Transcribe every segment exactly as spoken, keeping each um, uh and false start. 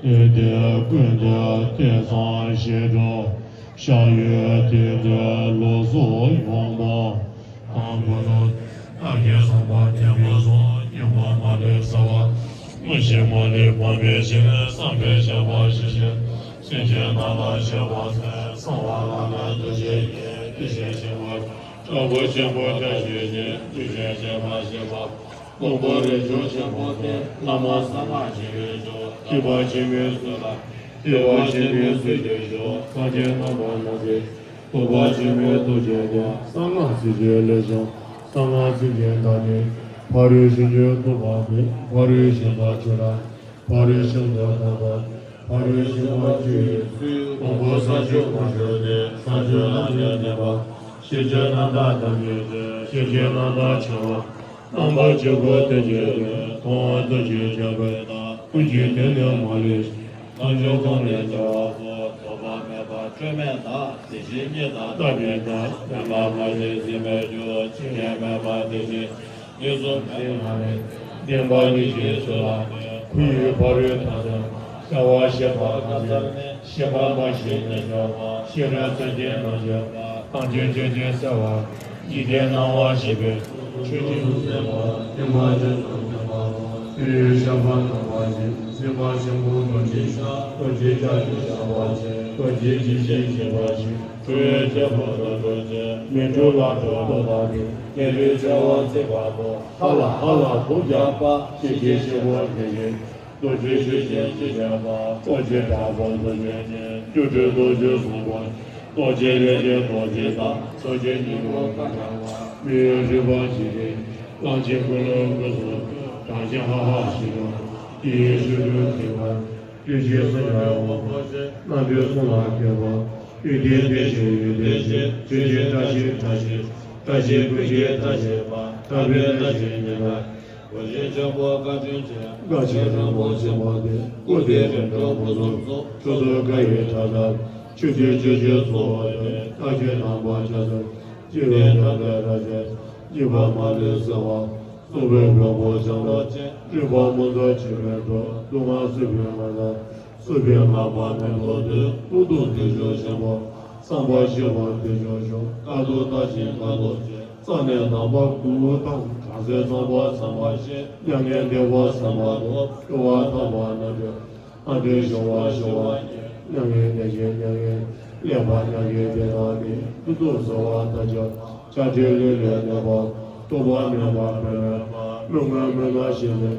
ཨེ་དེ་ཀུན་ཏུ་དེ་ཙམ་ཞེ་དྲག་ཤ་ཡོད་དེ་དེ་ལོ་སོགས་ཡོང་བ། དང་པོ་ལ་ཨ་ཀྱེ་སོང་པ་དེ་མོ་སོང་ཉོན་མོངས་མ་ལུས་ཟ་བ། མི་ཤེས་མ་ལུས་མ་མེད་ཕྱིར་བསམ་པས་བྱས་པ་ཞི་བྱེད། སེམས་ཅན་རྣམས་ལ་སྐྱོབ་པ་ཟེར་གསང་བ་ལ་ལ་འདུ་བྱེད་ཀྱི་དེ་བཞིན་གཤེགས་པ། དྲག་པོ་ཆེན་པོ་བཀྲ་ཤིས་ཀྱི་དུས་ཆེན་བྱེད་པ་ཞེས་པ། དང་པོ་རིགས་ཆུང་ཆེན་པོ་སྟེ་བླ་མ་གསང་སྔགས་ཆེན་པོའི་མཆོག་སྐྱེས་པ་ཆེན་པོའི་ཚུལ་ལ་བསྟོད་པ་ཆེན་པོའི་ཚུལ་གྱིས་བཞུགས། གངས་ཅན་རྣམ་པར་སྣང་མཛད་སྟོང་པ་ཆེན་པོའི་ཐུགས་རྗེ་ཅན། གསང་སྔགས་ཚུལ་གྱི་ལས་བྱུང་གསང་སྔགས་ཚུལ་གྱི་བདག་ཉིད། ཕ་རོལ་ཕྱིན་བཅུ་ཐོབ་པ་སྟེ་ཕ་རོལ་ཕྱིན་པ་བཅུ་ར། ཕ་རོལ་ཕྱིན་དུ་བཏང་བ། ཕ་རོལ་ཕྱིན་པ་བཅུ་ཡི་ཚུལ། དང་པོ་ས་བཅུ་མ་བྱོན་ཏེ་ས་བཅུ་ལམ་གྱི་བདེན་པ། ཤེས་བྱའི་རྣམ་དག་ཐམས་ཅད་ཀྱི་ཤེས་བྱའི་རྣམ་དག་ཆེ་བ། རྣམ་པ་བཅུ་པོ་དེ་བརྒྱད་ཀྱི་མཐོང་བ་ཐུགས་རྗེ་ཆེན་པོའི་བདག་ཀུན་གྱི་དོན་ནི་མ་ལུས་ཤིང་། རྣལ་འབྱོར་གང་ལས་སྐྱེ་བ་པོ། ཐོགས་པ་མེད་པ་སྤྲོས་མེད་བདག་དེ་བཞིན་ཉིད་དང་ལྟ་བུའི་བདག་མེད་པ་མ་ཞེན་སྲིད་པའི་རྒྱུ། ཇི་སྙེད་མེད་པ་དེ་བཞིན་ཉིད་གསུམ་ལས་མ་ལུས། བདེན་པ་ཉིད་ཀྱི་ཚུལ་ལ་ཁུ་ཡུས་ཕ་རོལ་ཐ་དད་པ། བྱ་བ་ཤེས་པ་ཁ་ཙར་མེད། ཤེས་པ་མ་ཤེས་ཉེར་སྦྱོར་བ། ཤེས་རབ་སེམས་ཅན་རྣམས་ཀྱི་བདག་གང་ཆོས་ཆོས་ཅན་གསལ་བ། འཇིག་རྟེན་སྣང་བ་ཤེས་པའི་ཆོས་ཉིད་དུ་གསལ་བ། བདེན་པ་ཆོས་སུ་མཐུན་པ་དང་། ཕན་ཡོན་ཤར་བ་རྣམ་པ་བཞི། སེམས་དཔའ་ཆེན་པོ་རྡོ་རྗེ་ཤར། རྡོ་རྗེ་ལྕགས་ཀྱུ་ཤར་བ་ཆེ། རྡོ་རྗེ་འཇིགས་བྱེད་བཞི་པ་བཞི། འཁྲུལ་བའི་རྒྱལ་པོ་རྡོ་རྗེ་ཅན། མི་འཁྲུལ་ལ་འཁྲུལ་རྟོག་དག་སྟེ། ཉེ་རིང་བྲལ་བ་བརྩིགས་པ་དང་། ཧ་ལ་ཧ་ལ་དུག་རྒྱག་པ། ཤེས་བྱའི་སྐྱེས་བུ་དེ་བཞིན་རྡོ་རྗེ་ཆོས་ཅན། ཅེས་བྱ་བ། རྡོ་རྗེ་དྲག་པོ་རྡོ་རྗེ་ཅན། སྒྱུ་འཕྲུལ་རྡོ་རྗེ་སྲུང་པོ། རྡོ་རྗེ་ལས་ཀྱི་རྡོ་རྗེ་དང་། རྡོ་རྗེ་སྙིང་པོ་ཀ་ཊྭཱཾ་ལ། མི་ཡི་རིག་པ་འཇིག་རྟེན། གླང་ཆེན་ཀུན་ལ་སྐུ་གསུང་ཐུགས། བྲམ་ཟེ་ཧ་ཧ་ཞེས་པ། དེ་ཡི་ཤུལ་དུ་ཐིམ་པ། སྤྲུལ་གྱི་གསུང་ཡང་དབང་པོ་ཆེ། རྣམ་འཕྲུལ་གསུང་ལ་མཁས་པ། ཡོན་ཏན་དེ་བཞིན་ཡོན་ཏན་ཆེ། ཆོས་ཀྱི་བཀྲ་ཤིས་བཀྲ་ཤིས། བཀྲ་ཤིས་ཀུན་གྱི་བཀྲ་ཤིས་པ། དག་པའི་བཀྲ་ཤིས་ཉི་ཟླ། བཀྲ་ཤིས་ཆེན་པོ་བཀའ་དྲིན་ཅན། བཀའ་ཆེན་རིན་པོ་ཆེ་མ་སྟེ། སྐུ་དེ་རིམ་གྲོ་བུ་ཚུགས་སོགས། ཆུ་ཚོད་ཀ་ཡི་ཁྲ་ལྟར། ཆོས་ཀྱི་ཆོས་ཀྱི་གཙོ་བོ་སྟེ། བཀའ་བརྒྱད་དམ་པ་ཕྱག་འཚལ། སྤྱི་བོའི་ཐམས་ཅད་རབ་བྱས། སྙིགས་པ་མ་ལུས་གསལ་བ། སྲུང་བའི་བེམ་པོ་ལྕམ་ལོ་ཅན། སྤྲུལ་པ་མུ་ཏོ་ཆེན་པོའི་ཐུགས། སྡུག་བསྔལ་སྲིད་པའི་ངང་ལ། སྲིད་པའི་ངང་པ་མེ་ཏོག་བདུན། ཀླུ་གདུགས་དུད་འགྲོ་ཆེན་པོ། བསམ་པ་ཞི་བ་དུད་འགྲོ་ཆུང་། དཀའ་ཐུབ་རྟགས་ཅན་དཀའ་ཐུབ་ཆེ། རྩ་ནས་དམ་པ་དགུ་དང་། བྲམ་ཟེ་ཚངས་པ་ཚངས་པ་ཤེས། མྱ་ངན་འདས་པ་ཚངས་པ་ཐོབ། སྐྱོ་བ་ཐམས་པ་རྣམ་འདྲེན། ཨ་འདྲེ་ཞི་བ་ཞི་བ་ཉིད། མྱ་ངན་འདས་ཞི་མྱ་ངན་ལས་པ། མྱ་ངན་འདས་དང་ནི། མཐུ་སྟོབས་གསོལ་བ་མཐའ་ཡས་པ། བྱ་བྲལ་ལུས་ལས་འདས་པ། རྟོག་པ་མེད་པ་འཕེལ་བའི་མ། མི་མངོན་མི་སྣང་ཞི་བའི་མཐུ།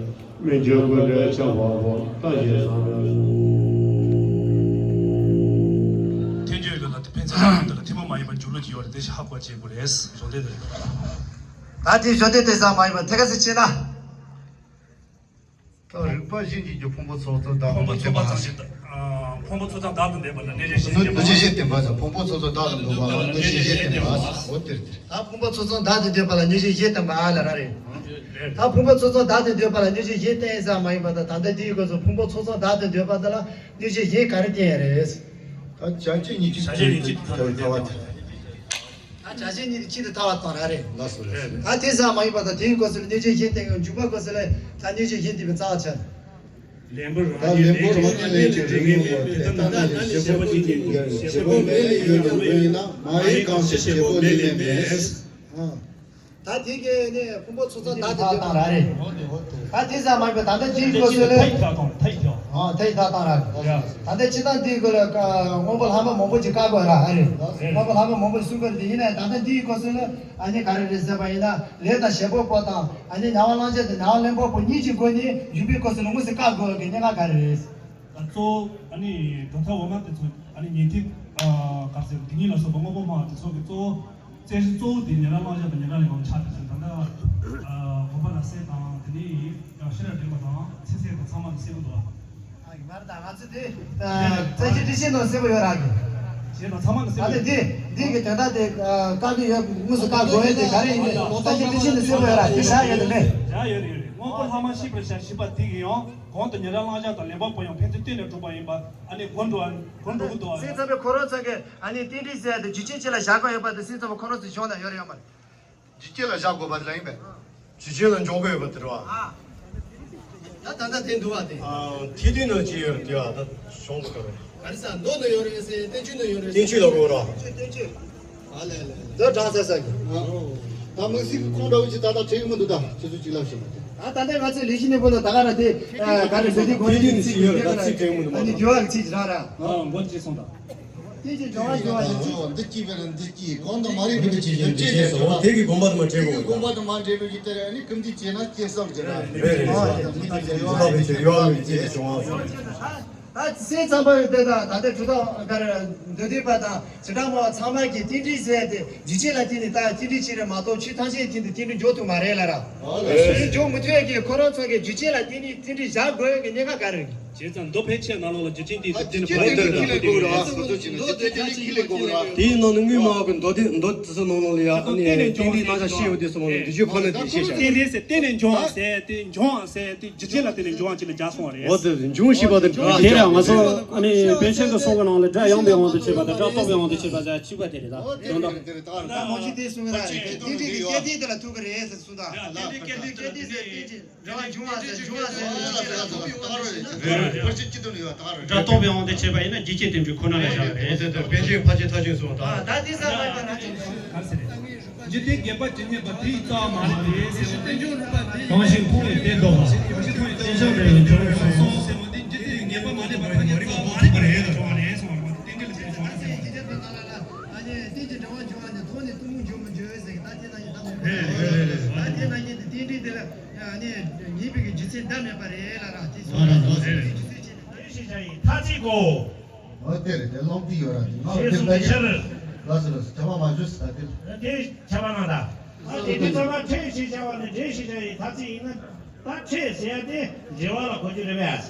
མི་འགྱུར་ཀུན་འབྲེལ་ཆགས་པ་སྤངས། བཀྲ་ཤིས་ཚང་བའི་གཟུགས། ཐལ་འགྱུར་ཡོད་ན་ཕན་ཚུན་འདི་ལ་ཐལ་མོ་མ་ཡིན་པ་འགྱུར་ལུགས་ཀྱི་ཡོད་རེད། དེ་ཞིག་ཧ་གོ་བྱེད་དགོས་རེད། གཞུང་དེ་རེད། ད་དེ་གཞུང་དེ་དེ་ཙམ་མ་ཡིན་པ་ཐད་ཀ་ཚིག་ཕྱིན་ན། ད་རིག་པ་བཞི་འཇིག་རྒྱུ་ཕུང་པོ་ཚོགས་ཚང་བདག་ཕུང་པོ་ཚོགས་པ་ཚང་ཞིང་། ཕུང་པོ་ཚོགས་ཚང་བདག་ཏུ་འདོད་པ་ལ་གནོད་བྱེད་གཞི་གནོད་བྱེད་གཞི་བསྟན་པ་ཟེར། ཕུང་པོ་ཚོགས་ཚང་བདག་ཏུ་འདོད་པ་ལ་གནོད་བྱེད་གཞི་བསྟན་པ། འོ་དེར་དེར། ད་ཕུང་པོ་ཚོགས་ཚང་བདག་ཏུ་འདོད་པ་ལ་གནོད་བྱེད་གཞི་བསྟན་པ་ཨ་ལ་ར་རེད། ད་ཕུང་པོ་ཚོགས་ཚང་བདག་ཏུ་འདོད་པ་ལ་གནོད་བྱེད་གཞི་བསྟན་ས་མ་ཡིན་པ་དང་། ད་ལྟ་དེའི་སྐབས་སུ་ཕུང་པོ་ཚོགས་ཚང་བདག་ཏུ་འདོད་པ་དེ་ལ་གནོད་བྱེད་གཞི་ག་རེ་བསྟན་ཡ་རེད། ད་བྱ་བྱེད་གཉིས་ཀྱི་བྱ་བྱེད་གཉིས་ཀྱི་ཐ་ཐ་བ་དེ། ད་བྱ་བྱེད་གཉིས་ཀྱི་ཐ་བ་དང་ར་རེད། ལགས་སོ་ལགས་སོ། ད་དེ་ཙམ་མ་ཡིན་པ་དང་། དེའི་སྐབས་སུ་ལ་གནོད་བྱེད་གཞི་བསྟན་ཡོང་། འཇུག་པའི་སྐབས་སུ་ལ་ད་གནོད་བྱེད་གཞི་འདི་པའི་རྩ་ཆེན། ལེན་པོ་རང་ཉིད་ལེན་པོ་རང་ཉིད་ལེན་གྱི་རིགས་ངེས་པ་དེ་ལྟ་ན་ནི་བྱེད་པོ་ཉིད་ཀྱི་བྱེད་པོ་མེད་ལས་ཡོད་པའི་དོན་ཡིན་ན། མ་ཡིན་གང་ཞིག་བྱེད་པོ་མེད་ལས་མེད། ད་དེ་གའི་ནི་ཕུང་པོ་ཚོགས་ཚང་བདག་ཏུ་འདོད་པ་ར་རེད། ད་དེ་ཙམ་མ་ཡིན་པ་ད་ལྟ་དེའི་སྐབས་སུ་ལ། ཐ་ཡིག་ཐ་ཐོང་། ཐ་ཡིག་ཐ། ཨ་ཐ་ཡིག་ཐ་བཏང་ར། ད་ལྟ་སྤྱིར་བཏང་འདིའི་སྐོར་ལ་སྔོན་པོ་ལྷག་མ་མང་པོ་ཅིག་བཀག་དགོས་ར། ཨ་རེད། སྔོན་པོ་ལྷག་མ་མང་པོ་གསུང་དགོས་རེད། དེ་ཡིན་ནའི་ད་ལྟ་འདིའི་སྐབས་སུ་ལ་ཨ་ནི་ག་རེ་རེད་ཟེར་བ་ཡིན་ན། ལས་དང་བྱེད་པོ་པོ་དང་། ཨ་ནི་ཉ་བ་གླང་ཆེན་དང་ཉ་བ་གླིང་པ་པོ་གཉིས་ཀྱི་སྒོ་ནས་འཇུག་པའི་སྐབས་སུ་ལ་དངོས་སུ་བཀག་དགོས་པའི་གནད་འགག་ག་རེ་རེད། ད་གཙོ་བོ་ཨ་ནི་གྲུབ་མཐའ་འོག་མ་དེ་ཚོ། ཨ་ནི་ཉན་ཐོས་ག་ཟེར། འདི་ཉིད་ལ་སོགས་པ་དངོས་པོ་སྨྲ་བ་དེ་ཚོ་གི་གཙོ་བོ། བཙན་ཞིང་གཙོ་བོ་དེ་ཉན་རང་བླང་བྱ་དང་ཉན་རང་ལས་ཀྱི་བྱ་དེ་ཚོ། ད་ལྟ་ཨ་དགོན་པ་ལ་སེ་དང་། དེ་ནས་ཡང་ཤེས་རབ་སྒྲོན་མ་དང་། ཚེ་ཟད་དང་། ཚད་མ་དང་། སེ་བོ་དོ། ཨ་ཡིན་ན་ད་ང་ཚོ་དེ་ཨ་བཙན་ཞིང་དྲི་ཞིམ་ནང་གསལ་པོ་ཡོད་ར་གི། ཞེས་དང་། ཚད་མ་དང་། སེ་ཨ་བོ་དེ་དོ། དེ་འདི་གི་དོན་དག་དེ་ཨ་བཀག་གི་ཡོད། དངོས་སུ་བཀག་དགོས་ཡོད་དེ་ག་རེ་ཡིན་ནའི་བཙན་ཞིང་དྲི་ཞིམ་ནང་གསལ་པོ་ཡོད་ར། དེ་བཞག་ཡོད་དེ་མེད། བཞག་ཡོད་རེད། ཡོད་རེད། དངོས་པོ་ལྷག་མ་ཤེས་པར་བྱ་ཞེས་པ་དེ་གི་ཡང་གོང་དུ་ཉན་རང་བླང་བྱ་དང་ལེན་པ་པོ་ཡང་ཕན་ཚུན་བརྟེན་ནས་གྲུབ་པ་ཡིན་པ། ཨ་ནི་གོ་འགྲོ་བ། གོ་འགྲོ་གི་འདུག་བ། སེམས་ཙམ་པའི་ཁོ་རང་ཚོ་གིས་ཨ་ནི་རྟེན་འབྲེལ་ཟེར་ཡ་དེ་རྒྱུ་རྐྱེན་ཅིག་ལ་བཞག་དགོས་ཡོད་པ་དེ། སེམས་ཙམ་པ་ཁོ་རང་ཚོའི་གཞུང་ན་ཡོད་རེད་ཡོད་མ་རེད། རྒྱུ་རྐྱེན་ལ་བཞག་དགོས་པ་དེ་ལ་ཡིན་པས། རྒྱུ་རྐྱེན་ལ་འཇོག་དགོས་ཡོད་པ་དེ་རེད་བ། ཨ། ད་ད་ལྟ་དེ་འདུག་བ་དེ། ཨ། ཐིག་མདུན་ན་ཅི་ཡོད་དེ་ཨ། ད་གཞུང་གི་སྐབས་རེད། ག་རེ་ཟེར། མདོ་ན་ཡོད་རེད་ཟེར། བསྟན་བཅོས་ན་ཡོད་རེད་ཟེར། བསྟན་བཅོས་ལ་གོ་ར། བསྟན་བཅོས། ཨ་ལས་ལས་ལས། ད་དྲང་ཟེར་ཟེར་གི། ད་དམིགས་བསལ་གྱི་ཁོང་འདྲ་བོ་ཅིག་ད་ལྟ་བྲིས་ཡོད་མི་འདུག་ད་ཁྱེད་ཚོ་ཅིག་ལབ་ཤེས་མ་ཐུབ། ད་ད་ལྟ་ང་ཚོའི་ལས་གཞི་གནས་སྤོ་ལ་ད་ག་ར་དེ་ག་རེ་འདོད་དེ་གོ་རེ་ཅིག་ཅིག་ཡོད་རེད། ད་ཚིག་དྲན་མི་འདུག་ཨ་ནི་འགྱུར་བ་ཅིག་རག་ར། ཨ། མགོ་ཅིག་སོང་ད། དེ་ཅིག་འབྱུང་བ་འབྱུང་བ་ཅིག་འདི་སྐྱིད་པས་ན་འདི་སྐྱིད། གང་དང་མ་རིག་པའི་ཅིག་ཡོད་ཅེས་ཟེར་བ། དེ་གི་དགོངས་པ་དང་མ་འབྲེལ་བའི། དེ་གི་དགོངས་པ་དང་མ་འབྲེལ་བའི་ཡིད་དེར་ཨ་ནི་ཀུན་འདུས་བྱས་ན་སྐྱེ་བསམ་གྱི་ར། རེད་རེད། ཨ་ཡིད་དེར་ཡོད་པའི་ཅིག་ཡོད་པའི་ཅིག་བྱུང་བ། ད་སེམས་ཙམ་པ་ཡོད་དེ་དང་ད་ལྟ་གྲུབ་མཐའ་གར་འདོད་ལྡན་པ་དང་བྱེ་བྲག་སྨྲ་བ་ཚང་མ་གིས་རྟེན་འབྲེལ་ཟེར་ཏེ་རྒྱུ་རྐྱེན་ལ་བརྟེན་ནས་ད་རྟེན་འབྲེལ་བྱེད་རེད་མ་གཏོགས་ཆོས་ཐམས་ཅད་ཀྱི་རྟེན་དུ་རྟེན་འབྲེལ་འཇོག་ཐུབ་མ་རེད་ལ་ར། དེ་འཇོག་མི་ཐུབ་ཡ་གི་ཁོ་རང་ཚོ་གི་རྒྱུ་རྐྱེན་ལ་བརྟེན་ནས་རྟེན་འབྲེལ་བཞག་དགོས་ཡ་གི་གནད་འགག་ག་རེ་རེད། བྱས་ཙང་མདོ་ཕལ་ཆེར་ནང་ལོགས་ལ་རྒྱུ་རྐྱེན་དེ་ད་བརྟེན་ནས་ཕར་ལྟ་དགོས་རེད། དེའི་ནང་ནས་དངོས་སྨྲ་བ་གི་མདོ་སྡེ་མདོ་དེ་ཚོ་ནང་ལོགས་ལ་ཡ་ཨ་ནི་རྟེན་འབྲེལ་རྣམ་གཞག་བཤད་ཡོད་དུས་སུ་མ་ལ་འདི་རྒྱུ་ཁོ་ན་དེ་བཤད་བཞག་རྟེན་འབྲེལ་ཟེར་རྟེན་ནས་འབྱུང་བ་ཟེར་དེ་འབྱུང་བ་ཟེར་དེ་རྒྱུ་རྐྱེན་ལ་བརྟེན་ནས་འབྱུང་བ་ཅིག་ལ་སྦྱར་སོང་བ་རེད། འོ་དེ་འབྱུང་ཞེས་པ་དེ་འབྱུང་དེ་ལ་ང་ཚོ་ཨ་ནི་པཎ་ཆེན་གྱི་གསུང་གི་ནང་ལ་སྒྲ་ཡངས་པའི་དབང་དུ་བྱས་པ་དང་སྒྲ་སྟོག་པའི་དབང་དུ་བྱས་པ་ཟེར་གཅིག་པ་དེ་རེད། ད་དོན་དག་ད་མང་ཤོས་དེ་གསུང་གི་ར། རྟེན་འབྲེལ་གྱི་སྐལ་ལྡན་དེ་ལ་ཐུག་གི་རེད་ཟེར་གསུངས་ད། རྟེན་འབྲེལ་གྱི་སྐལ་ལྡན་དེ་ལ་ཐུག་གི་རེད། འབྲེལ་བ་འབྱུང་བ་ཟེར་འབྱུང་བ་ཟེར་རྒྱུ་རྐྱེན་ལ་ཐུག་པའི་དབང་དུ་བྱས་ན། སྒྲ་སྟོག་པའི་དབང་དུ་བྱས་པ་ཡིན་ན་རྒྱུ་རྐྱེན་རྟེན་འབྲེལ་ཁོ་ན་ལ་བཞག་པ་རེད། དེ་ལྟར་པཎ་ཆེན་ཕལ་ཆེར་མཐར་ཕྱིན་སོང་བ་དང་། ད་དེ་ས་མ་ཡིན་པ་ན་ཅུང་ཟད། འཇིག་རྟེན་བརྒྱད་པ་ཇི་སྙེད་པ་དེ་ཡི་རྩ་བ་མ་ཡིན་ཏེ། གང་ཞིག་འཁོར་བའི་གཏན་ལྡོག་པ། གཏན་བཞག་པའི་འབྱུང་བ་སོགས་སོ་སོ་ཟེར་བ་འདི་འཇིག་རྟེན་གྱི་ངེས་པ་མ་ལུས་པ་ཐམས་ཅད་རྩ་བ་མ་ཡིན་པ་རེད་ལ། རྟེན་འབྲེལ་ལ་བརྟེན་འབྱུང་བ་ཟེར་བ། རྟེན་གྱི་འབྲེལ་བ་འབྱུང་བ་ནི་དོན་ནི་གཏི་མུག་འབྱུང་མི་འབྱུང་ཟེར་གྱི་ད་དེ་ན་ཡིན་ད་མོ། རེད་རེད་རེད་རེད། ད་དེ་ན་ཡིན་དེ་རྟེན་འབྲེལ་དེ་ལ་ཨ་ནི་ངེས་པའི་གི་རྒྱུ་མཚན་ད་མེད་པ་རེད་ལ་ར། དེ་སོང་ཙང་རེད་རེད། རྒྱུ་མཚན་བྱས་ནས་ད་ཡོད་ཤེས་བྱ་ཡི་ཐ་ཚིག་གོ། འོ་དེ་རེད། དེ་ཀློང་དེ་ཡོད་ར། དེ་ང་ཞེས་གསུངས་པའི་ཕྱིར། ལགས་སོ་ལགས་སོ། ཁྱབ་པ་མ་བྱུང་ཟེར་ད་དེ། དེ་ཁྱབ་པ་ན་ད། ཨ་དེ་དུས་ཚང་མ་ཕྲད་ཞེས་བྱ་བ་ནི་འབྲེལ་ཞེས་བྱ་ཡི་ཐ་ཚིག་ཡིན་ན། ད་ཕྲད་ཟེར་ཡ་དེ་འབྲེལ་བ་ལ་གོ་རྒྱུ་རེད་པས།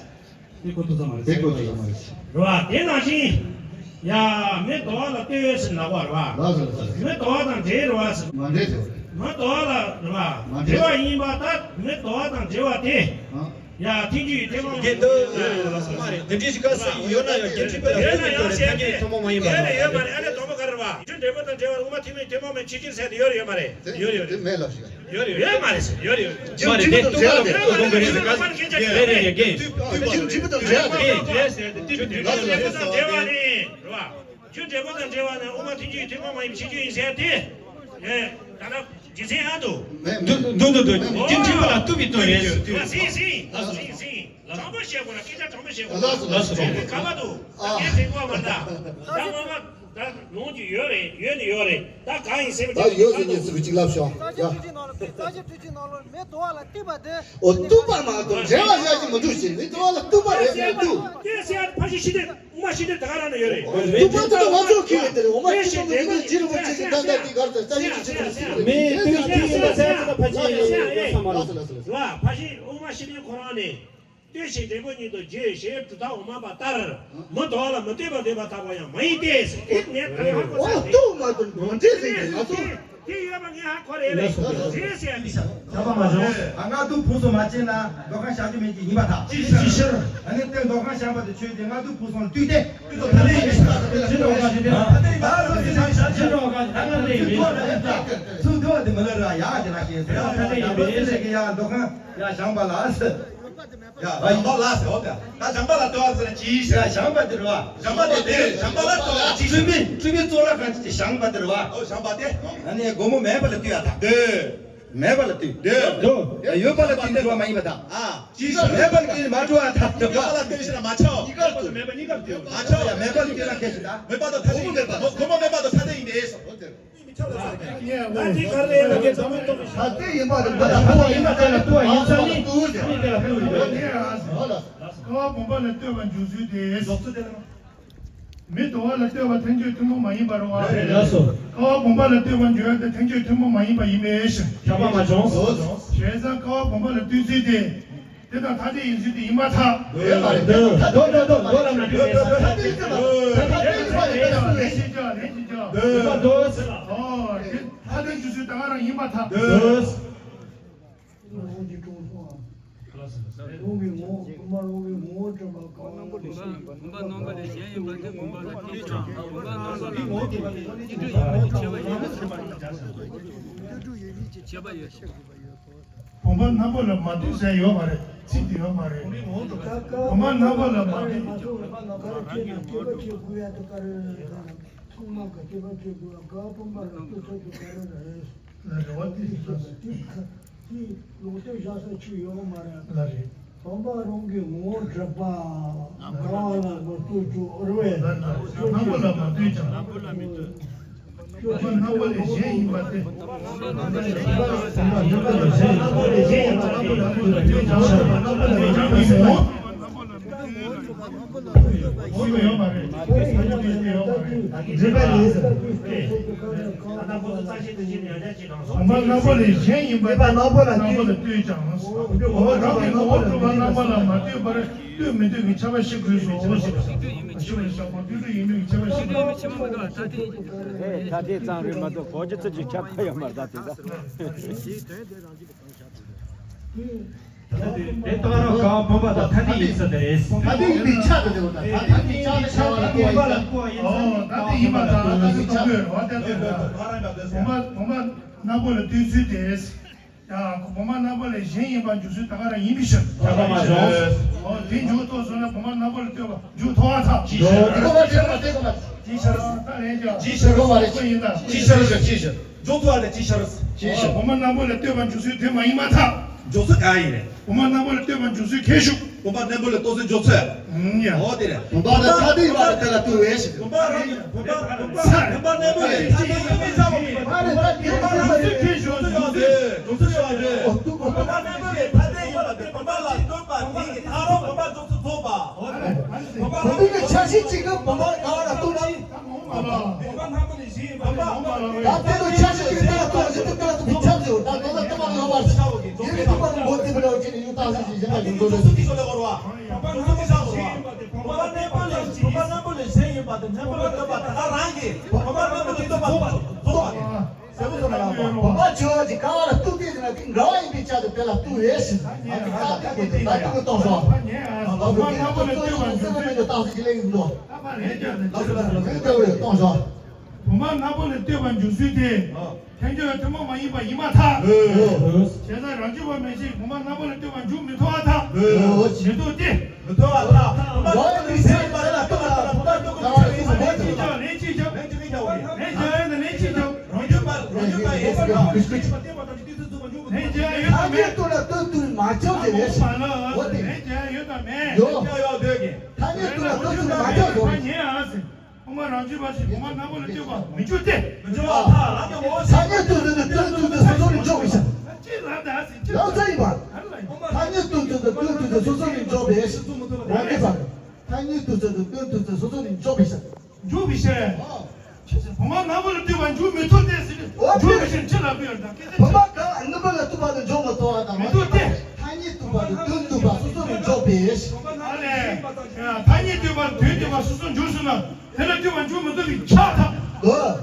དེ་གོ་ཐུབ་ས་མ་རེད། དེ་གོ་ཐུབ་ས་མ་རེད། རེད་བ། དེ་ནང་བཞིན། ཡ། མི་དོ་བ་ལ་ལྟོས་ཟེར་ལབ་པ་རེད་བ། ལགས་སོ་ལགས་སོ། མི་དོ་བ་དང་འབྲེལ་རེད་བ་ཟེར། མ་འབྲེལ་ཟེར། མི་དོ་བ་ལ་རེད་བ། མ་འབྲེལ། འབྲེལ་བ་ཡིན་པ་ད་མི་དོ་བ་དང་འབྲེལ་བ་དེ། ཨ། ཡ། ཐལ་འགྱུར་ཡི་ཐལ་མོ་མ་ཡིན། འདི་འདྲ་ཞིག་ག་ས་ཡོད་ན་ཡང་འགན་འཁྲི་པ་ལ་ཡོད་ན་ཡང་ཟེར་གྱི་ཐལ་མོ་མ་ཡིན་པ་ཡོད་ན་ཡོད་མ་རེད། ཨ་ནི་དོ་མོ་ག་རེ་རེད་བ། རྒྱུ་འབྲས་བུ་དང་འབྲེལ་བ་དབུ་མ་ཐལ་མོ་ཡི་ཐལ་མོ་མ་ཡིན་ཕྱི་རྒྱུར་ཟེར་དེ་ཡོད་རེད་ཡོད་མ་རེད། ཡོད་རེད་ཡོད་རེད། མེད་ལབ་ཞིག་ཡོད་རེད་ཡོད་མ་རེད་ཟེར་ཡོད་རེད་ཡོད་རེད། མ་རེད་དེ་ལྟུང་བ་ལ་ལྟུང་དགོས་རེད་ཟེར་ག་ཟེར། རེད་རེད་རེད། རྒན། རྒྱུ་འབྲས་བུ་དང་འབྲེལ་བ་ནི་རེད་བ། རྒྱུ་འབྲས་བུ་དང་འབྲེལ་བ་ནི་དབུ་མ་ཐལ་འགྱུར་ཐལ་མོ་མ་ཡིན་ཕྱི་རྒྱུ་ཡིན་ཟེར་དེ། ཨེ། ད་ལྟ་རྒྱུ་མཚན་ཨ་འདུག་འདུག་འདུག་འདུག་རྒྱུ་འབྲས་བུ་ལ་ལྟོས་པའི་དོན་རེད་ཟེར་དུས། ཟིན་ཟིན་ཟིན་ཟིན། དྲང་པོ་བཤད་དགོས་ན་སྐད་ཆ་དྲང་པོ་བཤད་དགོས། ལགས་སོ་ལགས་སོ། ག་པ་འདུག་ཨ། ངས་དྲན་གོ་མ་ད། ད་ངོ་མ། ད་ལོང་རྒྱུ་ཡོད་རེད། ཡོད་ནི་ཡོད་རེད། ད་གང་ཡིན་ཟེར་བ་ད་ཡོད་ཟེར་མཁན་ཚོས་གཅིག་ལབ་ཤོག་རྩ་ཆེན་ཡ། ཐུགས་རྗེ་ནང་ལོགས། རྩ་ཆེན་ཐུགས་རྗེ་ནང་ལོགས་མི་དོ་བ་ལ་ལྟོས་པ་དེ། འོ་ལྟོས་པ་མ་གཏོགས་འབྲེལ་བ་ཡག་ཅིག་མི་འདུག་ཟེར། མི་དོ་བ་ལ་ལྟོས་པ་རེད་ཟེར་ན་ལྟོས། དེ་ཟེར་ཡ་ཕ་ཤི་ཤི་དེ་དབུ་མ་ཤི་དེ་ད་ག་རང་ན་ཡོད་རེད། ལྟོས་པ་དེ་ང་ཚོ་ཁྱེད་ལ་དེ་རེད། འོ་མ་ཤི་ཤི་དེ་ནི་རྗེ་རིན་པོ་ཆེ་གི་ད་ལྟ་དེ་གར་དེ་རྩ་ཆེན་ཐུགས་རྗེ་ནང་ལོགས་ཟེར་རེད། མི་དོན་གྱི་ཡིན་པ་ཟེར་ཟེར་ན་ཕ་ཤི་ཡིན་ཡོད་ས་མ་རེད། ལ་ཕ་ཤི་དབུ་མ་ཤི་དེ་ཁོ་རང་ནས། ལྟོས་ཤིག་འབྲས་བུ་ཉིད་དུ་བརྗོད་ཞེས་གྲུབ་མཐའ་འོག་མ་པ་ལྟར། མི་དོ་བ་ལ་མི་ལྟོས་པར་འདོད་པ་ལྟ་བུ་ཡང་མ་ཡིན་ཏེ། དེ་ངས་ད་ཧ་གོ་ས་རེད། ལྟོས་མ་གཏོགས་མ་འདྲེས་ཟེར་གྱི་ང་ཚོ། དེ་ཡོད་པ་ངས་ཧ་གོ་རེད་ལ་ཟེར་ཟེར་ཡ་དེ། ཁྱབ་པ་མ་བྱུང་། ང་དུ་བུ་སོ་མ་བྱས་ན་མདོ་ཁང་བཞག་རྒྱུ་མེད་ཀྱི་ཡིན་པ་དང་། ཅི་ཕྱིར། ཨ་ནི་དེ་མདོ་ཁང་བཞག་པ་དེ་ཆོས་དེ་ང་དུ་བུ་སོ་ལ་ལྟོས་ཏེ། ལྟོས་ཏེ་ཕ་ལེ་ཡིན་ཟེར་ད་ཕ་ལེ་ཡིན་ཟེར་ད་ཕ་ལེ་ཡིན་ཟེར་ད་ཕ་ལེ་ཡིན་ཟེར་ད་ཕ་ལེ་ཡིན་ཟེར་ད་ཚུར་འདུག་བ་དེ་མི་ལ་ར་ཡག་དེ་ལ་ཤེས་ཟེར་ཕ་ལེ་ཡིན་ཟེར་གི་ཡ་མདོ་ཁང་ཡ་བཞེངས་པ་ལ་ཟེར། ཡ། བཞེངས་པ་ལ་ཟེར་བ་དེ། ད་བཞེངས་པ་ལ་ལྟོས་ཟེར་ན་ཅི་ཟེར། ཡ། བཞེངས་པ་དེ་རེད་བ། བཞེངས་པ་དེ་དེ་བཞེངས་པ་ལ་ལྟོས་ཅི་ཟེར། སྤྲུལ་མི་སྤྲུལ་མི་གཙུག་ལག་ཁང་ཅིག་བཞེངས་པ་དེ་རེད་བ། ཨོ། བཞེངས་པ་དེ། ཨ་ནི་སྒོར་མོ་མེད་པ་ལ་ལྟོས་ཡ་ད། འདོད། མེད་པ་ལ་ལྟོས། འདོད། འདོད། ཡོད་པ་ལ་ལྟོས་འགྲོ་བ་མ་ཡིན་པ་དང་། ཨ། ཅི་ཟེར། མེད་པ་ལ་ལྟོས་མ་འགྲོ་བ་དང་། ཡོད་པ་ལ་ལྟོས་ཟེར་ན་མ་ཆགས། གཉིས་ཀ་ལ་ལྟོས། མེད་པ་ལ་ལྟོས་ན་ཁྱད་ཞིག་ད། མེད་པ་དང་ཐ་དད་ཡིན་ཏེ། སྒོར་མོ་མེད་པ་དང་ཐ་དད་ཡིན་ཏེ། ད་དེ་ག་རེ་ལ་གེ་ཚང་མ་ཐོབ་ཤག་ད་དེ་ཡིན་པ་རེད། ད་ལྟ་ཕུ་བ་ཡིན་ན་དེ་ལ་ཕུ་བ་ཡིན་ས་ནི་ནི་དེ་ལ་ཕུ་བ་ཡིན། ཀ་བ་བུམ་པ་ལ་ལྟོས་པར་འཇུག་ཚུལ་ཏེ། མི་དོ་བ་ལ་ལྟོས་པ་ཐལ་འགྱུར་ཐུན་མོང་མ་ཡིན་པ་རེད་བ། ལགས་སོ། ཀ་བ་བུམ་པ་ལ་ལྟོས་པར་འཇུག་ཡ་དེ་ཐལ་འགྱུར་ཐུན་མོང་མ་ཡིན་པ་ཡིན་པའི་ཕྱིར། ཁྱབ་པ་མ་བྱུང་། བྱས་ཙང་ཀ་བ་བུམ་པ་ལ་ལྟོས་ཚུལ་ཏེ། དེ་དང་ཐ་དད་ཡིན་ཚུལ་དེ་ཡིན་པར་ཐལ། འདོད་པ་རེད། འདོད། འདོད། འདོད། འདོད་ལབ་ན་འགྲིག་རེད། ཐ་དད་ཡིན་ཚུལ་དང་ཐ་དད་ཡིན་ཚུལ་ལ་ལན་ཞིག་བརྒྱབ། ལན་ཞིག་བརྒྱབ། འདོད་པ་འདོད། ཨོ། དེ་ཐ་དད་འཇུག་ཚུལ་ད་ག་རང་ཡིན་པར་ཐལ། འདོད། ལོང་གི་ཀྲུང་སོང་། ལོང་གི་ངོ་བོ། བུམ་པ་ལོང་གི་ངོ་བོ་གྲུབ་པ་གང་། བུམ་པ་བུམ་པ་རྣམ་པ་ལས་གཞན་ཡིན་པ་དེ་བུམ་པ་ལ་ལྟོས་ཀྱང་བུམ་པ་རྣམ་པ་ལས་སྐྱེ་འགྲོ་ཡོད་མེད་ཀྱི་ཁྱད་པར་ཡོད། བུམ་པ་རྣམ་པ་ལ་མ་ལྟོས་ཟེར་ཡོད་མ་རེད། ཚིག་དེ་ཡོད་མ་རེད། ད་ཀ་བུམ་པ་རྣམ་པ་ལ་མ་ལྟོས། མ་གཏོགས་བུམ་པ་ལ་ག་རེ་བྱས་ན་སྤྲོས་པ་བྱེད་དགོས་ཡ་དེ་ག་རེ་རེད། ཚང་མ་ག་སྤྲོས་པ་བྱེད་དགོས་ཡ། ཀ་བུམ་པ་ལ་ལྟོས་ཚོད་དེ་ག་རེ་རེད། ལ་རེ་བ་དེ་ཞིག་ལ་དེ་ལོག་ལྟོས་བཞག་ས་ཆུ་ཡོད་མ་རེད། ལ་རེད། བུམ་པ་རང་གི་ངོ་བོ་གྲུབ་པ། ལ་བ་ལ་མ་ལྟོས་ཆོག་རེད་བས། ལ་ལ་རྣམ་པ་ལ་མ་ལྟོས་ཀྱང་། སྤྲོས་པ་རྣམ་པ་ལས་གཞན་ཡིན་པ་སྟེ། རྣམ་པ་ལས་གཞན་ཡིན་པ་རྣམ་པ་ལ་ལྟོས་ཀྱང་། རྣམ་པ་ལ་ལྟོས་ཀྱང་ཡིན་ནོ། འདྲེས་པ་ཡིན་ཟེར། རྣམ་པ་ལ་ལྟོས་ཀྱང་། བུམ་པ་རྣམ་པ་ལས་གཞན་ཡིན་པ་སྟེ། རྣམ་པ་ལ་ལྟོས་ཀྱང་། རང་གི་ངོ་བོ་གྲུབ་པ་རྣམ་པ་ལ་མ་ལྟོས་པར། ལྟོས་མི་ལྟོས་ཀྱི་ཁྱབ་པ་ཤེས་དགོས་སོ། ཞུ་བ་ཞབས་པ་དུས་གྲོགས་ཡིན་མིན་གྱི་ཁྱབ་པ་ཤེས་དགོས། ཨེ་ཐ་དད་ཙམ་རེད་མ་གཏོགས་གོ་རྒྱུ་ཚོད་ཅིག་ཁྱབ་ཁ་ཡོད་མ་རེད་ད་དེ་ད། ད་དེ་རྟགས་རང་གང་བུམ་པ་དང་ཐ་དད་ཡིན་ས་དེ་རེད། ཐ་དད་ཡིན་པའི་ཆ་དེ་རེད། ད་ཐ་དད་ཡིན་པའི་ཆ་དེ་བུམ་པ་ལ་བུམ་པ་ཡིན་ས། ཨོ་ད་དེ་ཡིན་པ་ད་ད་དེ་གཏོང་དགོས་རེད་བ། ད་དེ་རེད། བུམ་པ་བུམ་པ་རྣམ་པ་ལ་ལྟོས་ཚུལ་དེ། ཡ། བུམ་པ་རྣམ་པ་ལས་གཞན་ཡིན་པར་འཇུག་ཚུལ་ད་ག་རང་ཡིན་པའི་ཕྱིར། ད་ག་མ་བྱུང་། འོ་དེ་འཇུག་ཐོག་སོང་ན་བུམ་པ་རྣམ་པ་ལ་ལྟོས་པ་འཇུག་ཐོག་པ་ཐལ། ཅི་ཕྱིར། ཅི་ཕྱིར། ད་ལན་རྒྱག་ཅི་ཕྱིར་རོ་བ་རེད། ཅི་ཡིན་ད། ཅི་ཕྱིར་ཟེར་ཅི་ཕྱིར། འཇུག་ཐོག་པ་ལ་ཅི་ཕྱིར། ཅི་ཕྱིར། བུམ་པ་རྣམ་པ་ལ་ལྟོས་པར་འཇུག་ཚུལ་དེ་མ་ཡིན་པར་ཐལ། འཇུག་ཚུལ་གང་ཡིན་རེད། བུམ་པ་རྣམ་པ་ལ་ལྟོས་པར་འཇུག་ཚུལ་གལ་ཞུགས། བུམ་པ་རྣམ་པ་ལ་ལྟོས་ཚུལ་འཇུག་ཚུལ། ཨང་ཡ། འོ་དེ་རེད། བུམ་པ་དང་ཐ་དད་ཡིན་པ་ལ་དེ་ལ་ལྟོས་པས་ཞེས། བུམ་པ་རང་ཉིད་བུམ་པ་བུམ་པ་བུམ་པ་རྣམ་པ་ལས་ཐ་དད་ཡིན་པའི་ས་བོ་ཡིན། བུམ་པ་རྣམ་པ་ལས་ཐ་དད་ཡིན་པའི་ས་བོ་ཡིན། འཇུག་ཚུལ་ཡོད་རེད། འཇུག་ཚུལ་ཡོད་རེད། བུམ་པ་རྣམ་པ་ལས་ཐ་དད་ཡིན་པ་ལ་བུམ་པ་ལ་ལྟོས་པ་དེ་གི་ད་རུང་བུམ་པ་འཇུག་ཚུལ་རྫོགས་པ། བུམ་པའི་ཆ་ཤས་གཅིག་གི་བུམ་པ་ག་བ་ལ་ལྟོས་ན། བུམ་པ་རྣམ་པ་ལས་གཞན་ཡིན་པ་ལ་ལྟོས་པ། ད་དེ་ཚོ་ཆ་ཤས་གཅིག་གི་ད་ལྟོས་ན་ཅི་ཐུབ་ད་ལྟོས་ཐུབ་ཆ་ཟེར་བ་ད་དོན་ལ་ལྟོས་པ་ཡོད་པ་ཞིག་ཡིན་གི་ཐུབ་པ་ནི་མགོ་རྩིས་པ་འདྲ་བོ་ཅིག་ནས་ཡོད་ད་ཟེར་ཞིག་གཞན་ལ་ཡོང་འདོད་རེད། བུམ་པ་རྣམ་པ་ལས་བུམ་པ་རྣམ་པ་ལས་གཞན་ཡིན་པ་དང་རྣམ་པར་ལྟོས་པ་དེ་དག་རང་གིས་བུམ་པ་རྣམ་པ་ལས་ལྟོས་པ་རྫོགས་པ་རེད། ཟེར་བ་ཙམ་ལ་བུམ་པ་བྱ་བ་ཅིག་ག་བ་ལ་ལྟོས་ཏེ་ཟེར་ན་དེ་འགལ་བ་ཡིན་པའི་ཆ་དུ་དེ་ལ་ལྟོས་པས་ཟེར། ད་དེ་ལྟ་དེ་གི་ལྟོས་སོ། ལགས་སོ། དེ་ལྟོས་སོ་ཟེར་བ་ནི་ལྟོས་སོ་ཞེས་ལེགས་འདུག་ད་ལགས་སོ་ལགས་སོ་ལགས་སོ། དེ་ལྟ་བས་ལྟོས་སོ། བུམ་པ་རྣམ་པ་ལ་ལྟོས་པར་འཇུག་ཚུལ་དེ། ཐལ་འགྱུར་བའི་ཐུན་མོང་མ་ཡིན་པ་ཡིན་པར་ཐལ། བྱས་ཙང་རང་རྒྱུད་པ་མན་ཆད་བུམ་པ་རྣམ་པ་ལ་ལྟོས་པར་འཇུག་མི་ཐུབ་པར་ཐལ། མི་ཐུབ་སྟེ། མི་ཐུབ་པར་ཐལ། བུམ་པ་རྣམ་པ་ལ་ལྟོས་པར་འཇུག་མི་ཐུབ་པར་ཐལ། ལན་ཅིག་བརྒྱབ། ལན་ཅིག་བརྒྱབ། ལན་ཅིག་བརྒྱབ། ལན་ཅིག་བརྒྱབ། རང་རྒྱུད་པ་རང་རྒྱུད་པ་ཡིན་ཟེར་ན། ལན་རྒྱག་ཡོད་དམ་མེད། ཐ་སྙད་དུ་ལ་ལྟོས་ཚུལ་མ་ཁྱབ་ཟེར་བས། འོ་དེ། ལན་རྒྱག་ཡོད་དམ་མེད། ཡོད། ཐ་སྙད་དུ་ལ་ལྟོས་ཚུལ་མ་ཁྱབ་ཟེར་བས། ཉན་ཨ་ཟེར། བུམ་པ་རང་རྒྱུད་པ་ཞིག་བུམ་པ་རྣམ་པ་ལ་ལྟོས་པ་མི་འཇུག་སྟེ། མི་འཇུག་པར་ཐལ། རང་གི་ངོ་བོ་ཐ་སྙད་དུ་ལྟོས་ཚུལ་དེ་སོ་སོ་ནས་འཇོག་པའི་ཕྱིར། ཅི་ལབ་ད་ཟེར་ཅི་ལབ་ལབ་ཚར་ཡིན་པ། ཐ་སྙད་དུ་ལྟོས་ཚུལ་དང་སྟོན་ཐུབ་ཚུལ་སོ་སོ་ནས་འཇོག་པའི་ཕྱིར། འོ་དེ་ཚར། ཐ་སྙད་དུ་ལྟོས་ཚུལ་དང་སྟོན་ཐུབ་ཚུལ་སོ་སོ་ནས་འཇོག་པའི་ཕྱིར། འཇུག་པའི་ཕྱིར། ཨོ། ཅི་ཟེར། བུམ་པ་རྣམ་པ་ལ་ལྟོས་པ་འཇུག་མི་ཐུབ་སྟེ་ཟེར། ཨོ། འཇུག་པའི་ཕྱིར་ཅི་ལབ་ཀྱི་ཡོད་ད་སྐད་ཆ། བུམ་པ་གང་རྣམ་པ་ལ་ལྟོས་པ་དང་འཇོག་མི་ཐུབ་པ་དང་མི་ཐུབ་སྟེ། ཐ་སྙད་ལྟོས་པ་དང་དོན་ལྟོས་པ་སོ་སོ་ནས་འཇོག་པའི། ཨ་ལས། ཐ་སྙད་ལྟོས་པ་དོན་ལྟོས་པ་སོ་སོ་འཇུག་སོང་ན་དེ་ལ་ལྟོས་པ་འཇུག་མི་ཐུབ་པའི་ཆ་ཐག་ཨོ།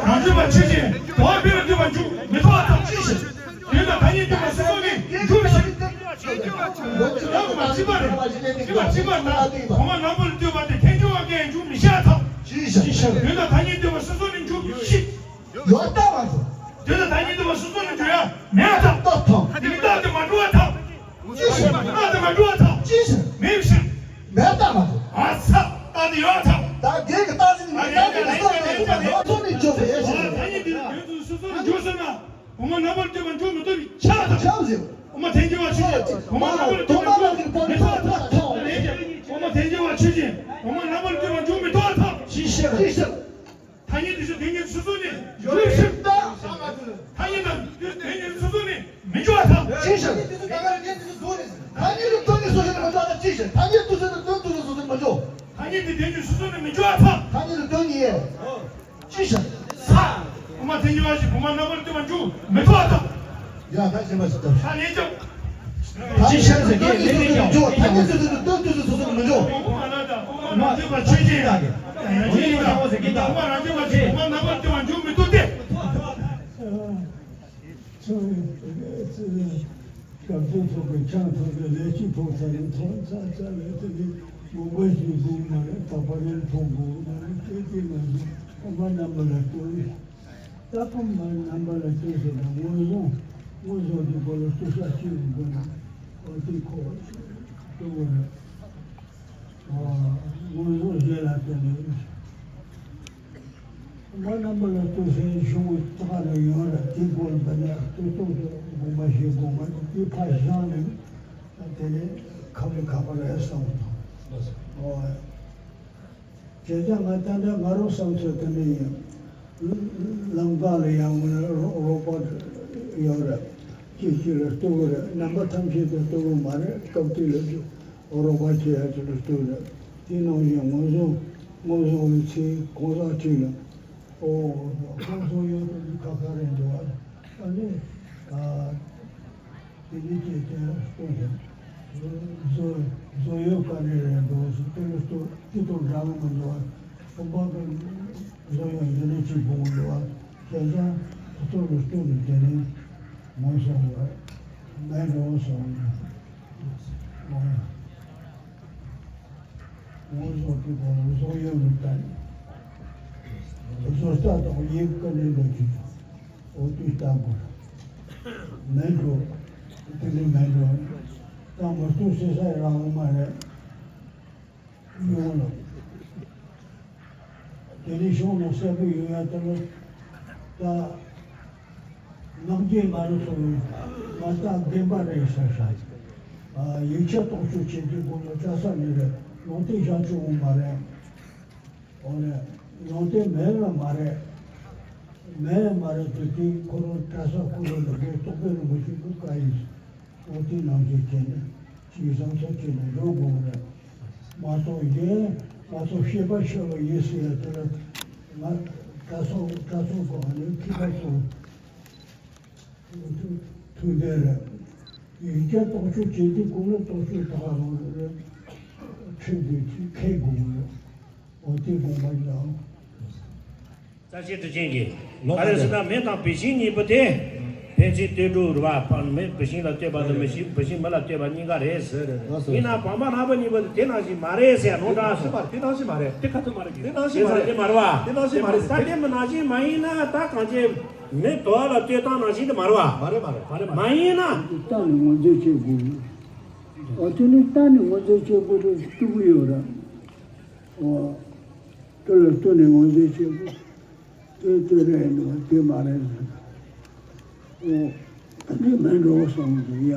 རང་རྒྱུད་པ་ཆོས་ཅན། དོན་དེ་ལ་ལྟོས་པ་འཇུག་མི་ཐུབ་པ་དང་ཅི་ཞིག་དོན་དང་ཐ་སྙད་ལྟོས་པ་སོ་སོ་ནས་འཇུག་པའི་ཕྱིར། ཡང་མ་གཅིག་པ་རེད། གཅིག་པ་གཅིག་པ་ན་བུམ་པ་རྣམ་པ་ལ་ལྟོས་པ་དེ་ཐལ་འགྱུར་བ་ཀྱང་འཇུག་མི་ཤེས་ཐལ། ཅི་ཞིག་དོན་དང་ཐ་སྙད་ལྟོས་པ་སོ་སོ་ནས་འཇུག་ཤེས། ཡོད་ལྟ་མ་འགྲོ། དོན་དང་ཐ་སྙད་ལྟོས་པ་སོ་སོ་ནས་འཇུག་ཡ་མེད་ཐལ། རྟགས་ཐམས། དེ་གི་རྟགས་དེ་མ་འགྲོ་བ་ཐལ། ཅི་ཞིག་རྟགས་དེ་མ་འགྲོ་བ་ཐལ། ཅི་ཞིག་མེད་ཕྱིར། མེད་ལྟ་མ་འགྲོ། ཨ་ཚ། རྟགས་དེ་ཡོད་ཐལ། ད་རྒྱན་གྱི་རྟགས་ཅི་ནི་མེད་ལྟ་དེ་མ་འགྲོ་བ་ཐལ། སོ་སོ་ནས་འཇུག་པའི་ཨེ་ཞིག་ཐ་སྙད་དེ་དོན་དུ་སོ་སོ་ནས་འཇུག་སོང་ན། བུམ་པ་རྣམ་པར་ལྟོས་པ་འཇུག་མི་ཐུབ་པའི་ཆ་དང་། ཆ་ཟེར། བུམ་པ་ཐལ་འགྱུར་བ་ཆོས་ཅན། བུམ་པ་རྣམ་པར་ལྟོས་པ་འཇུག་མི་ཐུབ་པ་ཐལ། བུམ་པ་ཐལ་འགྱུར་བ་ཆོས་ཅན། བུམ་པ་རྣམ་པར་ལྟོས་པ་འཇུག་མི་ཐུབ་པ་ཐལ། ཅི་ཞིག་ཅི་ཞིག་ཐ་སྙད་དེ་ཚོ་དེ་ཉིད་སོ་སོ་ནས་འཇུག་ཕྱིར། ཐ་སྙད་དང་དེ་ཉིད་སོ་སོ་ནས་མི་འཇུག་པ་དང་། ཅི་ཞིག་ཐ་སྙད་དེ་དོན་ཉིད་སོ་སོ་ནས་མི་འཇུག་པ་དང་ཅི་ཞིག་ཐ་སྙད་དུ་ཚོད་དུ་དོན་དུ་སོ་སོ་ནས་མི་འཇུག་ཐ་སྙད་དེ་དོན་ཉིད་སོ་སོ་ནས་མི་འཇུག་པ་དང་། ཐ་སྙད་དུ་དོན་ཉིད། ཅི་ཞིག་ས། བུམ་པ་ཐལ་འགྱུར་བ་ཞིག་བུམ་པ་རྣམ་པར་ལྟོས་པ་འཇུག་མི་ཐུབ་པ་དང་། ཡ་ད་ཞེན་པ་ཞིག་ད། ས་ལེན་ཀྱང་། ཅི་ཞིག་ཟེར་གྱི་ལེན་ལེན་ཀྱང་། ཐ་སྙད་དུ་ཚོད་དུ་དོན་དུ་སོ་སོ་ནས་མི་འཇུག་བུམ་པ་རྣམ་པར་ལྟོས་པ་ཆོས་ཅན། ཡང་ཅི་ཡིན་ན་བུམ་པ་རྣམ་པར་ལྟོས་པ་འཇུག་མི་ཐུབ་སྟེ། ཚོར་བའི་བདེ་བའི་ཚེ་ནི་སྐབས་དོན་ཐོག་གི་ཆང་ཐོག་གི་ལས་ཀྱི་ཕོག་ཚ་ནི་ཐོག་ཚ་ཚ་ལས་དེ་ནི་མུན་པ་ཞིག་འབུམ་མ་རེད་དག་པ་རེད་ཕོག་འབུམ་མ་རེད་སྐད་དེ་མ་ཞིག་བུམ་པ་རྣམ་པ་ལ་ལྟོས་ནས། ད་བུམ་པ་རྣམ་པ་ལ་ལྟོས་ཟེར་ན་མངོན་སུམ་མངོན་སུམ་གྱི་སྒོ་ལ་ལྟོས་ས་ཅི་ཡོང་དགོས་ན། ཨོ་དེ་ཁོ་ལྟ་བུ་རེད། ཨ་ངོས་བཟུང་བྱེད་ལ་བརྟེན་ནས། མ་རྣམ་པ་ལ་ལྟོས་སའི་གཞུང་གི་རྩ་ནས་ཡོད་རེད། དེའི་སྐོར་འདི་ནས་ལྟོས་སྟངས་དེ་དགོངས་པ་བཞེས་དགོས་མ་རེད། དེ་ཕར་བཞག་ནས་དེ་ནས་ཁག་ལས་ཁག་པ་རེད་བསམ་གྱི་འདུག་ཨོ། བྱས་ཙང་ང་ད་ལྟ་ང་རང་བསམ་ཚུལ་དེ་འདྲ་ཡིན། ལམ་ཁ་ལ་ཡང་རོགས་པ་ཡོད་རེད། གཅིག་གཅིག་ལ་ལྟོས་རེད། རྣམ་པ་ཐམས་ཅད་དུ་ལྟོས་མ་རེད། སྐབས་དེ་ལ་རོགས་པ་བྱེད་ཡ་དེ་ལ་ལྟོས་རེད། དེ་ནང་བཞིན་ངོས་བཟུང་ངོས་བཟུང་བའི་ཚེ་གང་ཟག་གཅིག་ལ་ཨོ་ཁོང་ཚོ་ཡོད་དུ་ཁ་ཁ་རེད་འདུག་ཨ་ནི། དེ་ནི་ཅེས་ཀྱང་སྟོན་ཞིང་། བཟོ་བཟོ་ཡོད་བཀའ་དྲིན་རེད་འགྲོ་ཞིང་། དེ་ལ་ལྟོས་དེ་དང་འདྲ་བོ་མི་འགྲོ་བ། བུམ་པ་གི་བཟོ་ཡོད་འདི་ནི་ཅིག་བུམ་འགྲོ་བ། བྱས་ཙང་དེ་ཚོ་ལ་ལྟོས་ནས་དེ་ནི་མོ་སོང་བ་མེད་འགྲོ་སོང་། མོ་ཡང་ངོ་བཟོ་གི་བུམ་བཟོ་ཡོད་མི་ལྟ་ནི། བཟོ་ལྟ་དང་ཡིན་བཀའ་དྲིན་ལ་ཅིག་འོ་དུས་ལྟ་དགོས། མེད་འགྲོ། དེ་ནི་མེད་འགྲོ། ད་མ་ཐུག་ཟེར་ས་ཡང་རང་མ་རེད། ཡོང་ལ། དེ་ནི་གཞུང་ནང་གསལ་པོ་ཡོད་ཡ་དེ་ལ། ད་ནག་རྗེས་མ་རུ་སོང་བའི་ང་ད་བདེན་པ་རེད་ཤག་ཤག་ཡིག་ཆ་རྟོག་ཞིབ་བྱེད་དུས་སྒོ་ནས་བཀྲ་ཤིས་ནི་རེད། ལུང་བསྟན་བཞག་ཆོག་གི་མ་རེད། འོ་ལེ། ལུང་བསྟན་མེད་ལ་མ་རེད། མེད་མ་རེད་དེ་དེ་ཁོ་རང་གྲྭ་ས་ཁོ་རང་ལ་རེད། རྟོགས་པའི་རིན་པོ་ཆེ་གི་བཀའ་ཡིན། འོ་དེ་ནང་བཞིན་བྱས་ནས་ཅིག་བསམ་ཚུལ་བྱས་ནས་འགྲོ་དགོས་རེད། མ་གཏོགས་གཞན་མ་གཏོགས་བཤད་པ་ཤོད་པ་ཡིན་ཟེར་ཡ་དེ་ལ་ང་གྲྭ་ཚང་གྲྭ་ཚང་གི་ཨ་ནི་མཁས་པ་ཚོ་ཐུགས་ཐུགས་འདོད་རེད། ཡིག་ཆ་རྟོག་ཞིབ་བྱེད་དུས་ཀུན་ལ་རྟོག་ཞིབ་དག་རང་རེད། ཁྲིད་དུས་ཁྱེད་དགོས་རེད། འོ་དེ་དགོངས་པ་རྒྱག་རྩ་ཆེན་དྲི་ཆེན་གྱིས་ལོ་ག་རེ་ཟེར་ན་མི་དང་བུད་ཤིང་གཉིས་པོ་དེ་ཕན་ཚུན་ལྟོས་གྲུབ་རེད་བ། མི་བུད་ཤིང་ལ་ལྟོས་པ་དང་མི་ཤིང་བུད་ཤིང་མི་ལ་ལྟོས་པ་གཉིས་ཀ་རེད་ཟེར། ཡིན་ན་བུམ་པ་ནག་པོ་གཉིས་པོ་དེ་དེ་ནང་བཞིན་མ་རེད་ཟེར་ནོ་འདྲ་སོང་། དེ་ནང་བཞིན་མ་རེད། དེ་ག་ཚོད་མ་རེད། དེ་ནང་བཞིན་མ་རེད། དེ་ནང་བཞིན་མ་རེད། ས་དེ་མི་ནང་བཞིན་མ་ཡིན་ན་ད་གང་ཅི་མི་དོ་བ་ལ་ལྟོས་སྟངས་ནང་བཞིན་དེ་མ་རེད་བ། མ་རེད་མ་རེད་མ་རེད། མ་ཡིན་ན། རྟགས་ནི་ངོས་འཛིན་བྱེད་དགོས། འོ་དེ་ནི་རྟགས་ནི་ངོས་འཛིན་བྱེད་དགོས་རེད། ལྟོས་གི་ཡོད་ར། འོ། དེ་ལ་ལྟོས་ནས་ངོས་འཛིན་བྱེད་དགོས། དེ་ལྟོས་རེད་འདུག་དེ་མ་རེད་ཟེར། འོ། ད་ནི་མེད་འགྲོ་བསམ་འདུག་ཡ།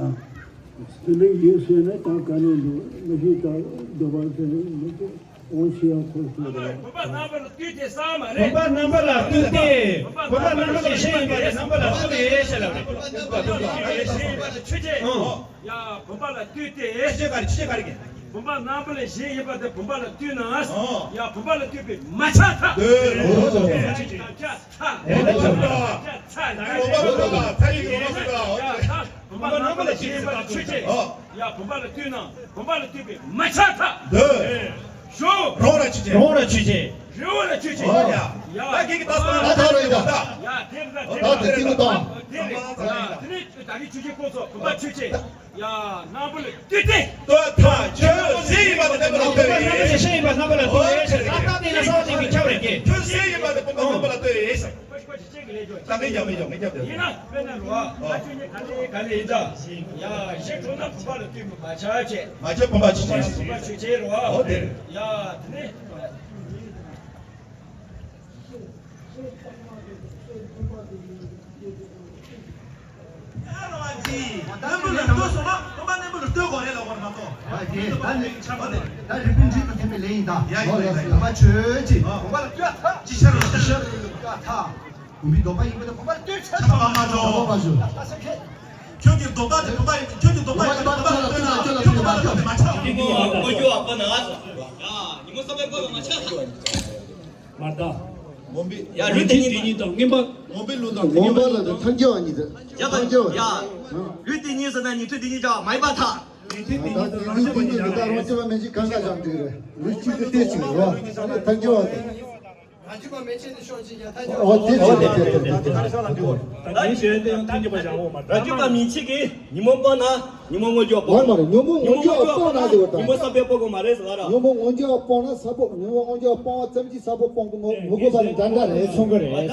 དེ་འདྲ་ཡིན་ཟེར་ན་ད་ག་ནས་འདུག་མི་ཤེས། ད་འདོད་པ་དེ་ནི་མི་ཤེས། འོང་ཤེས་ཡ་ཁོ་ཚོ་རེད། བུམ་པ་རྣམ་པ་ལ་ལྟོས་ཏེ་བསམ་མ་རེད། བུམ་པ་རྣམ་པ་ལ་ལྟོས་ཏེ། བུམ་པ་རྣམ་པ་ལས་གཞན་ཡིན་པ་དེ་རྣམ་པ་ལ་ལྟོས་ཏེ་ཞེས་ལབ་རེད། བུམ་པ་རྣམ་པ་ལས་གཞན་ཡིན་པ་དེ་ཆོས་ཅན། ཨང་། ཡ། བུམ་པ་ལ་ལྟོས་ཏེ། ཆོས་ཅན་ག་རེ། ཆོས་ཅན་ག་རེ་གི། བུམ་པ་རྣམ་པ་ལས་གཞན་ཡིན་པ་དེ་བུམ་པ་ལ་ལྟོས་ན། ཨང་། ཡ། བུམ་པ་ལ་ལྟོས་པས་མ་ཆགས་ཐལ། འདོད། ཨོ། ཆགས་ཐལ། ཨེ་ཆགས་ཐལ། ཆགས་ཐལ། ཨོ། ཆགས་ཐལ། ཡ། བུམ་པ་རྣམ་པ་ལས་གཞན་ཡིན་པ་དེ་ཆོས་ཅན། ཨོ། ཡ། བུམ་པ་ལ་ལྟོས་ན་བུམ་པ་ལ་ལྟོས་པས་མ་ཆགས་ཐལ། འདོད། ཞུ། རང་ར་ཆོས་ཅན། རང་ར་ཆོས་ཅན། རེ་བ་ལ་ཆོས་ཅན། ཨོ་ཡ། ཡ། ད་ཁྱེད་ཀྱི་ད་སོང་ད་ད་རེད་ད། ཡ། དེ་རེད་ད། ད་དེ་རེད་ད། དེ་རེད་ད། དེ་ནས་ད་རེས་ཆོས་ཅན་ཁོ་ཚོ་བུམ་པ་ཆོས་ཅན། ཡ། རྣམ་པ་ལ་ལྟོས་ཏེ། ལྟོས་ཐལ། ཆོས་ཟེར་ཡིན་པ་དེ་རྣམ་པ་ལ་ལྟོས་ཡོད། ཆོས་ཟེར་ཡིན་པ་རྣམ་པ་ལ་ལྟོས་ཡོད་ཟེར། ད་ལྟ་དེ་ལ་གསང་བ་བྱིན་པས་ཁྱབ་རེ་སྐྱེ། ཆོས་ཟེར་ཡིན་པ་དེ་རྣམ་པ་ལ་ལྟོས་ཡོད་ཟེར། ད་ངས་རྒྱབ་མི་རྒྱབ་ངས་རྒྱབ་རྒྱབ། ཡིན་ན་དཔེར་ན་རོ། ཨ། ཆོས་ཉིད་ག་ལས་ག་ལས་ཡིན་ད། ཡ། གཞི་གྲུབ་ན་བུམ་པ་ལ་ལྟོས་པས་མ་ཆགས་ཅེས། མ་ཆགས་བུམ་པ་ཆོས་ཅན། བུམ་པ་ཆོས་ཅན་རོ། འོ་དེ་རེད། ཡ། དེ་ནས། རྣམ་པ་ལ་ལྟོས་སོང་ན་བུམ་པ་རྣམ་པ་ལ་ལྟོས་དགོས་རེད་ལབ་པ་མ་གཏོགས། ཨ། དེ་ད་ནི་ད་རིག་པའི་འགྲིག་ཏུ་ཐིམ་པའི་ལས་ཡིན་ད། ཡ་ཡ་ཡ། བུམ་པ་ཆོས་ཅན། བུམ་པ་ལ་ལྟོས་ཐལ། ཅི་ཕྱིར་ཅི་ཕྱིར་ལྟོས་ཐལ། བུམ་པའི་ལྡོག་པ་ཡིན་པ་དེ་བུམ་པ་ལ་ལྟོས་ཆགས་པ་མ་འགྲོ། ཁྱོད་ཀྱི་ལྡོག་པ་དེ་བུམ་པ་ཡིན། ཁྱོད་ཀྱི་ལྡོག་པ་ཡིན་པ་དེ་བུམ་པ་ལ་ལྟོས་ན་ཁྱོད་ཀྱི་བུམ་པ་ལ་ལྟོས་ཏེ་མ་ཆགས། ཉིན་མོ་སྔོན་འགྱུར་བ་པོ་ན། ཡ། ཉིན་མོ་བསམ་པའི་པོ་ལ་མ་ཆགས། མར་ད། མངོན་པའི། ཡ། ལུས་དེ་ཉིད་དང་། མངོན་པ། མངོན་པའི་ལུས་དང་། མངོན་པ་ལ་དང་ཐལ་འགྱུར་བ་ཉིད་དུ། ཡ། ཐལ་འགྱུར་བ། ཡ། ལུས་དེ་ཉིད་ཟེར་ན་ཉན་ཐོས་དེ་ཉིད་ཀྱང་མ་ཡིན་པར་ཐལ། ཉན་ཐོས་དེ་ཉིད་དང་རང་རྒྱུད་པ་མན་ཆད་གང་ག་སྦྱང་དུས་རེད། ལུས་གཅིག་ཏུ་གཏད་ཅིང་རོ། ཐལ་འགྱུར་བ་དེ། རང་རྒྱུད་པ་མན་ཆད་ནི་ཕྱོགས་གཅིག་ཀྱང་ཐལ་འགྱུར་བ། ཨོ་དེ་དེ་དེ་དེ་དེ་དེ། ད་ཉིན་གཞན་དེ་ཡང་ཐལ་འགྱུར་བ་སྦྱང་འོ་མ། རང་རྒྱུད་པ་མན་ཆད་ཀྱིས་ཉིན་མོ་སྤོང་ན་ཉིན་མོ་སྔོན་འགྱུར་བ་སྤོང་། མ་རེད། ཉིན་མོ་སྔོན་འགྱུར་བ་སྤོང་ན་དེ་བ་དང་། ཉིན་མོ་བསམ་པའི་པོ་གོ་མ་རེད་ཟེར་བ་ར། ཉིན་མོ་སྔོན་འགྱུར་བ་སྤོང་ན་ས་པོ། ཉིན་མོ་སྔོན་འགྱུར་བ་སྤོང་བ་ཙམ་གྱིས་ས་པོ་སྤོང་གི་མི་དགོས་པ་ལ་འདྲ་འདྲ་རེད། མཚུངས་ཀྱི་རེད།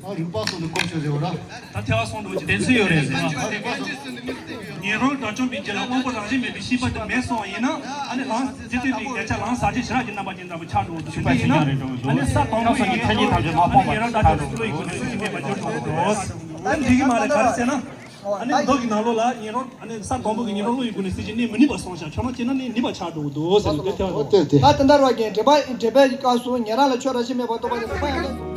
ཨ་རིག་པ་སོགས་ནས་གོ་ཆོད་རེད་བ་ར། ད་ཐལ་བ་སོང་འགྲོ་གི་དེ་ཚོ་ཡོད་རེད་ཟེར། ཨ་རིག་པ་སོགས་ནས་མི་རིག་པ་དེ་ཡོད་རེད། ཉན་རང་དགྲ་བཅོམ་པའི་རྒྱུད་ལ་དབང་པོ་རང་བཞིན་མེད་པའི་ཤེས་པ་དེ་མེད་སོང་བ་ཡིན་ན། ཨ་ནི་ལམ་འཇིག་རྟེན་པའི་ངེས་ཆ་ལམ་ཟག་བཅས་ཞི་བདག་གི་རྣམ་པ་ཅན་ལྟ་བུ་ཆགས་འགྲོ་འདུག་དེ་འདྲ་ཡིན་ན། ཨ་ནི་ས་དང་པོ་ཡི་ཉན་རང་ཨ་ནི་ཉན་རང་དགྲ་བཅོམ་པའི་བློ་ཡི་སྒོ་ནས་སེམས་ཅན་མེད་པར་འགྱུར་འགྲོ་གི་འདུག་ཨ་ནི་འགྲིག་གི་མ་རེད། ག་རེ་ཟེར་ན། ཨ་ནི་འདུག་གི་ནང་ལོགས་ལ་ཉན་རང་ཨ་ནི་ས་དང་པོ་གི་ཉན་རང་བློ་ཡི་སྒོ་ནས་སེམས་ཅན་གནས་མི་ནུས་པར་སོང་ཤག་ཁྱོད་རང་བྱས་ན་གནས་ནུས་པ་ཆགས་འགྲོ་གི་འདུག་ཟེར་ནས་དེ་ཐལ་བ་འདུག་ད་དེ་འདྲ་བ་གན་འགྲེལ་པ་འགྲེལ་པའི་སྐབས་སུ་ཉན་རང་ལ་ཆོས་རང་བཞིན་མེད་པར་རྟོགས་པ་དེ་ལ་ཕན་ཡང་ལས།